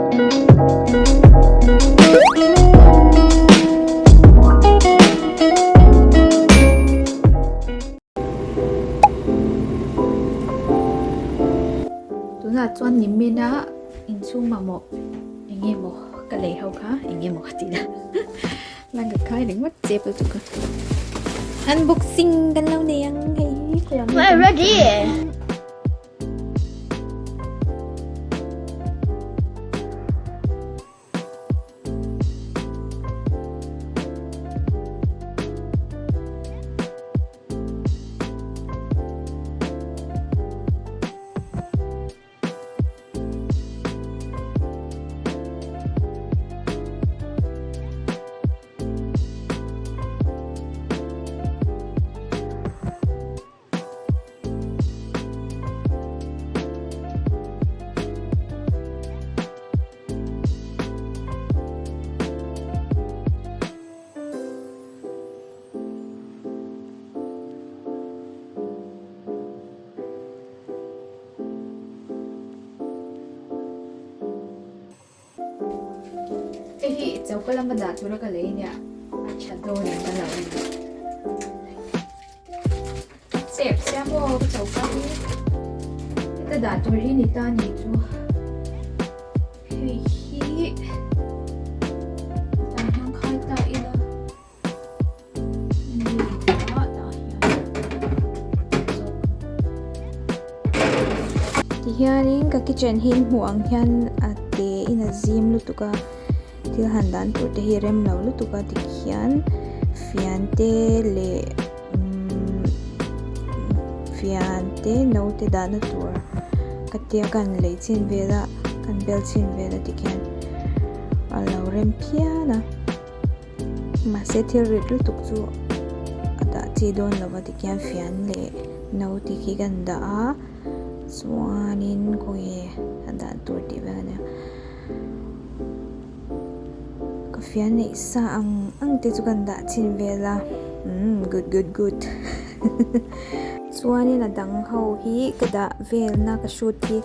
Tunah chuan nimin a inchhung mamawh eng nge maw ka lei ho kha eng nge maw ka tih la lang ka khai ringawt chep lutuk a unboxing kan lo nei ang hei hi kawng We're ready. Hei hi choka lama dah tura ka lei nia a tha dawn in ka lo en chep sia maw ka choka hi heta dah tur hi ni ta ni chu hei hi tah hian khai ta ila. Tihianin ka kitchen hi hmuh ang hian a te in a zim lutuk a thil han dan tur te hi rem lo lutuk a tikhian fian te leh umm fian te no te dahna tur ka tia kan lei chin vel a kan bel chhin vel a tikhian a lo rem phian a. Mahse thil rit lutuk chu a dah chi dawn lo va tikhian fian leh no tih khi kan dah a chuanin khawnge a dah tur tih vel ania ka fian neih sa ang ang te chu kan dah chhin vel a umm good good good chuanin a dang ho hi ka dah vel na ka shoot hi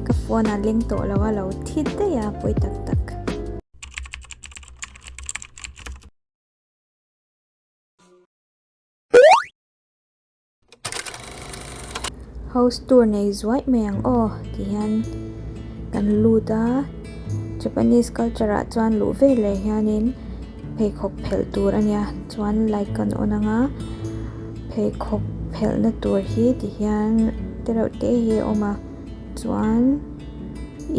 ka phone ah leng tawh lo a lo thi daih a pawi tak tak. House tour nei zuaih mai ang aw ti hian kan lut a Japanese culture ah chuan luh veleh hianin pheikhawk phelh tur a nia chuan light kan on ang a pheikhawk phelhna tur hi ti hian tereuh te hi a awm a chuan.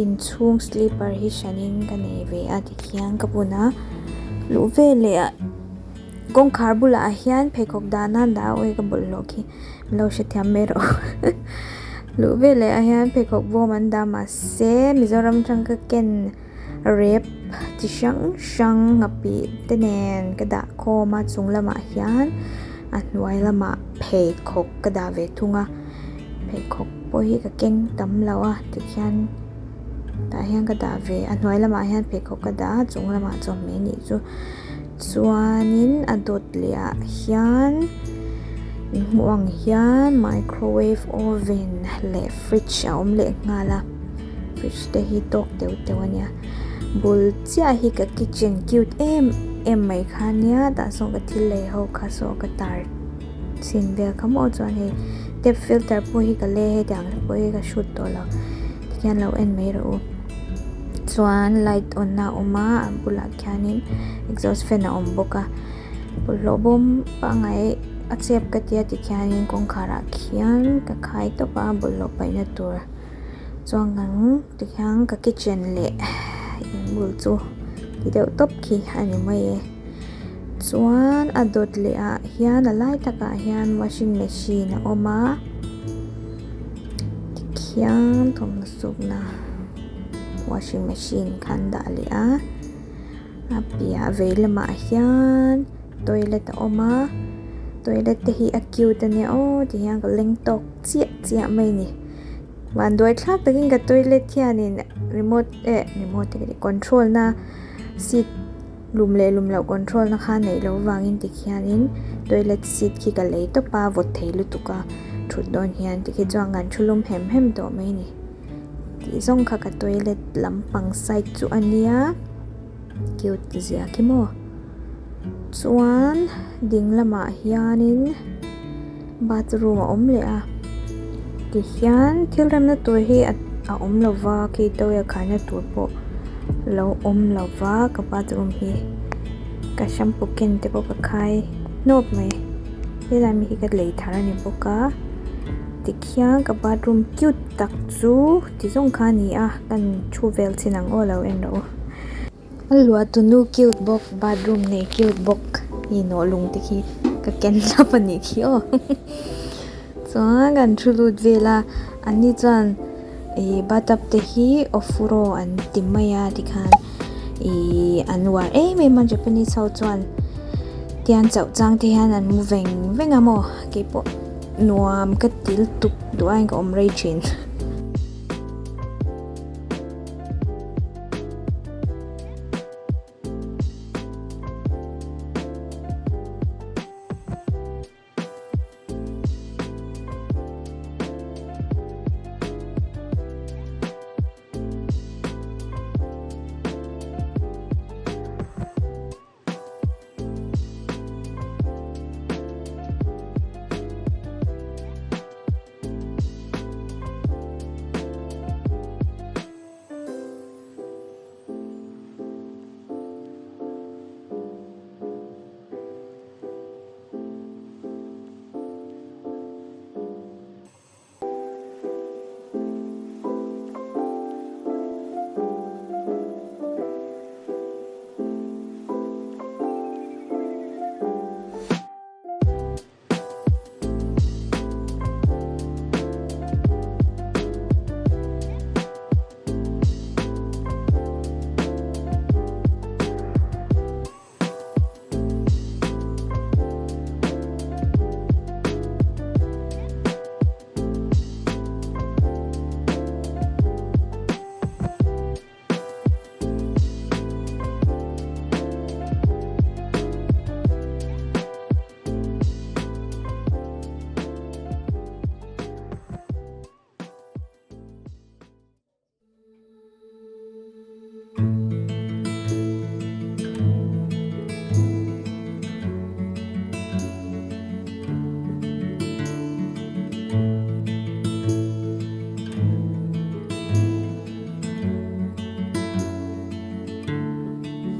Inchhung slipper hi hranin ka nei ve a tikhian ka bun a luh veleh ah kawngkhar bulah hian pheikhawk dahna dah awih ka bawlhhlawh khi min lo hrethiam mai rawh luh veleh ah hian pheikhawk bawm an dah mahse Mizoram atang ka ken rep chi hrang hrang nghapih te nen ka dah khawm a chung lamah hian a hnuai lamah pheikhawk ka dah ve thung a. Pheikhawk pawh hi ka keng tam lo a tikhian tah hian ka dah ve a hnuai lamah hian pheikhawk ka dah a chung lamah chawhmeh nih chu chuanin a dawt leh ah hian in hmuh ang hian microwave oven leh fridge a awm leh nghal a fridge te hi tawk teuh teuh a nia bul chiah hi ka kitchen cute em em mai kha ania tah sawn ka thil lei ho kha saw ka tar. Chhin vel kha maw chuan hei tap filter pawh hi ka le hetiang te pawh hi ka hrut tawh lo tikhian lo en mai rawh u chuan light on na a awm a a bulah khianin exhaust fan a awm bawk a bawlhhlawh bawm pangngai a chep ka tia tikhianin kawngkhar ah khian ka khai tawp a bawlhhlawh paihna tur chuan kan tikhian ka kitchen leh inbul chu ti deuh tawp khi a ni mai e. Chuan a dawt leh ah hian a lai takah hian washing machine a awm a tikhian thawmhnaw sukna washing machine kha an dah leh a a piah vei lamah hian toilet a awm a toilet te hi a cute ania aw ti hian ka leng tawk chiah chiah mai a ni vanduai thlak takin ka toilet hianin remote eh remote te ka ti control na seat. Lum leh lum loh control na kha neih loh vangin tikhianin toilet seat khi ka lei tawp a vawt thei lutuk a thut dawn hian tikhi chuan kan thu lum hem hem tawh mai a ni. Tih zawng kha ka toilet lampang side chu a nia cute zia khi maw chuan ding lamah hianin bathroom a awm leh a tihian thil remna tur hi a awm lo va khi towel khaina tur pawh lo awm lo va ka bathroom hi ka shampoo ken te pawh ka khai hnawp mai helai mi hi ka lei thar a ni bawk a. Tikhian ka bathroom cute tak chu ti zawng kha a ni a kan thu vel chin ang aw lo en rawh u. A luah tu nu cute bawk bathroom nei cute bawk hi nawh lung te khi ka ken thlap a nih khi aw chuan kan thu lut vel a an ni chuan ih bathtub te hi ofuro an ti mai a tikhan ih an uar em em a Japanese ho chuan tian chauh chang te hian an mu veng veng a maw keipawh. Nuam ka ti lutuk duh aiin ka awm rei thin.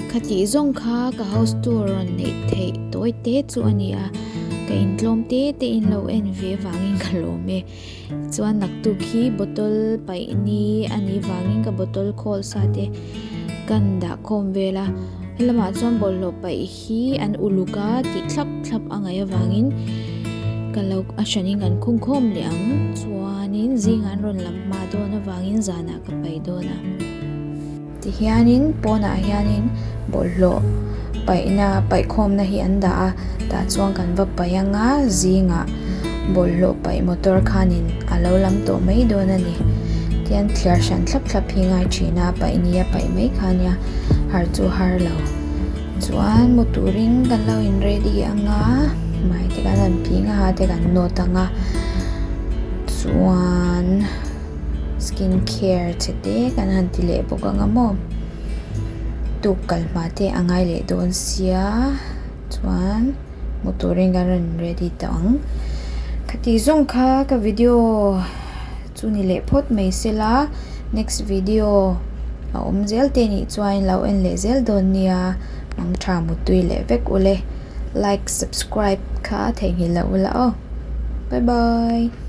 Khatih zawng kha ka house tour rawn neih theih tawi te chu a ni a, ka intlawm te te in lo en ve vangin ka lawm e. Chuan naktuk hi bottle paih ni a nih vangin ka bottle khawl sa te kan dah khawm vel a helamah chuan bawlhhlawh paih hi an uluk a tih thlap thlap a ngaih avangin ka lo a hranin kan khung khawm leh ang chuanin zingah an rawn lam hma dawn avangin zanah ka paih dawn a. Tihianin pawnah hianin bawlhhlawh paihna paihkhawmna hi an dah a tah chuan kan va paih anga zingah bawlhhlawh paih motor khanin a lo lam tawh mai dawn a ni tihian thliar hran thlap thlap hi ngai thin a paih nia paih mai kha ania har chu har lo chuan mu turin kan lo in ready anga hmai te kan han phing a ha te kan nawt anga chuan. Skin care che te kan han ti leh bawk ang a maw tuk kal hma te a ngai leh dawn sia chuan hmu turin kan rawn ready tawh ang khati zawng kha ka video chu ni leh phawt mai sela next video a awm zel te nih chuan lo en leh zel dawn nia mangtha mutui leh vek ule like subscribe kha theihnghilh loh ula aw bye bye.